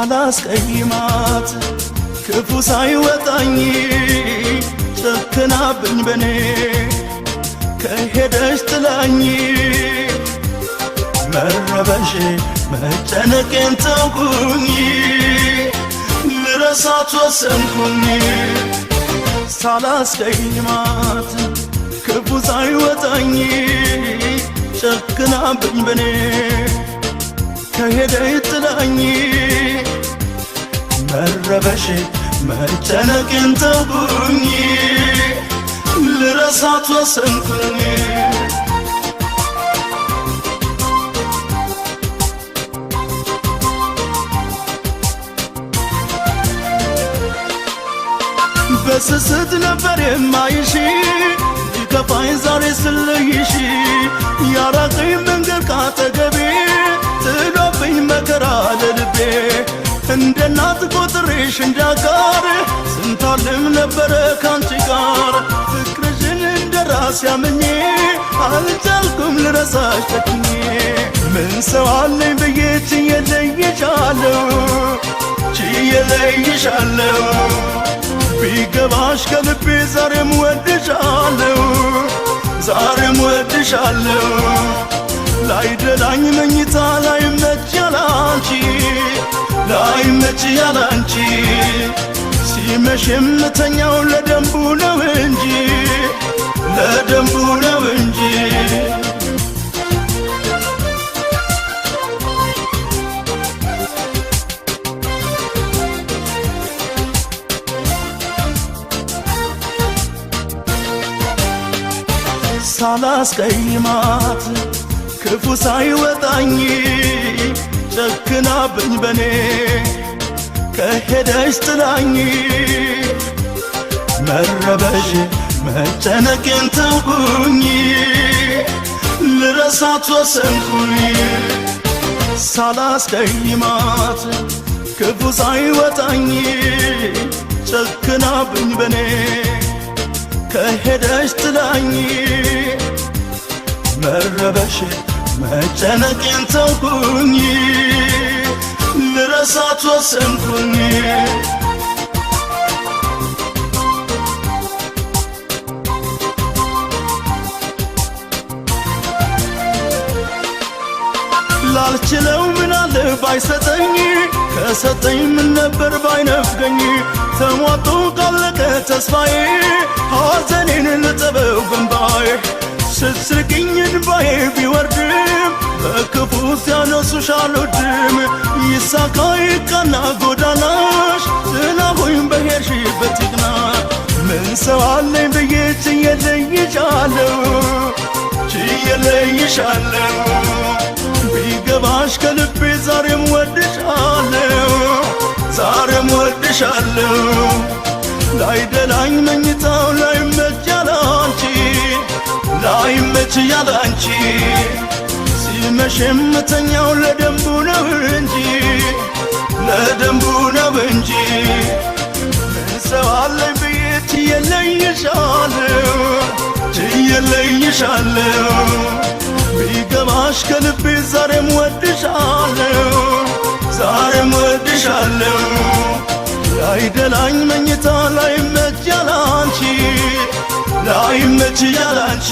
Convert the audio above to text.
ሳላስቀይማት ክፉ ሳይወጣኝ ጨክናብኝ በኔ ከሄደች ጥላኝ መረበሽ መጨነቄን ተውኩኝ ልረሳት ወሰንኩኝ። ሳላስቀይማት ክፉ ሳይወጣኝ ጨክናብኝ በኔ ከሄደች ጥላኝ መረበሽ መጨነቄን ተውኩኝ ልረሳት ወሰንኩኝ። በስስት ነበር የማይሽ ቢከፋኝ ዛሬ ስለይሽ ያራቀኝ መንገድ ካጠገቤ ጥሎብኝ መከራ ለልቤ እንደ እናት ቆጥሬሽ እንዳጋር ስንታልም ነበረ ካንቺ ጋር ፍቅርሽን እንደ ራሴ አምኜ አልቻልኩም ልረሳሽ ጨክኜ። ምን ሰው አለኝ ብዬ ችዬ ለይሻለሁ ችዬ ለይሻለሁ ቢገባሽ ከልቤ ዛሬም ወድሻለሁ ዛሬም ወድሻለሁ። ላይደላኝ መኝታ ላይመች ያላንቺ ላይመች ያላንቺ ሲመሽ የምተኛው ለደንቡ ነው እንጂ ለደንቡ ነው እንጂ። ሳላስቀይማት ክፉ ሳይወጣኝ ጨክናብኝ በኔ ከሄደች ጥላኝ መረበሽ መጨነቄን ተውኩኝ ልረሳት ወሰንኩኝ። ሳላስቀይማት ክፉ ሳይወጣኝ ጨክናብኝ በኔ ከሄደች ጥላኝ መረበሽ መጨነቄን ተውኩኝ ልረሳት ወሰንኩኝ። ላልችለው ምናለ ባይሰጠኝ ከሰጠኝ ምን ነበር ባይነፍገኝ ተሟጦ ካለቀ ተስፋዬ ሐዘኔን ልጠበው በእምባዬ ስትስቅኝ እንባዬ ቢወርድም በክፉ ሲያነሱሽ አልወድም። ይሳካ ይቃና ጎዳናሽ ጥላሁኝ በሄድሽበት ይቅና። ምን ሰው አለኝ ብዬ ችዬ ለይሻለሁ ችዬ ለይሻለሁ ቢገባሽ ከልቤ ዛሬም ወድሻለሁ ዛሬም ወድሻለሁ። ላይደላኝ መኝታው ላይመች ያላንቺ ላይመች ያላንቺ ሲመሽ የምተኛው ለደንቡ ነው እንጂ ለደንቡ ነው እንጂ። ምን ሰው አለኝ ብዬ ችዬ ለይሻለሁ ችዬ ለይሻለሁ ቢገባሽ ከልቤ ዛሬም ወድሻለሁ ዛሬም ወድሻለሁ። ላይደላኝ መኝታ ላይመች ያላንቺ ላይመች ያላንቺ።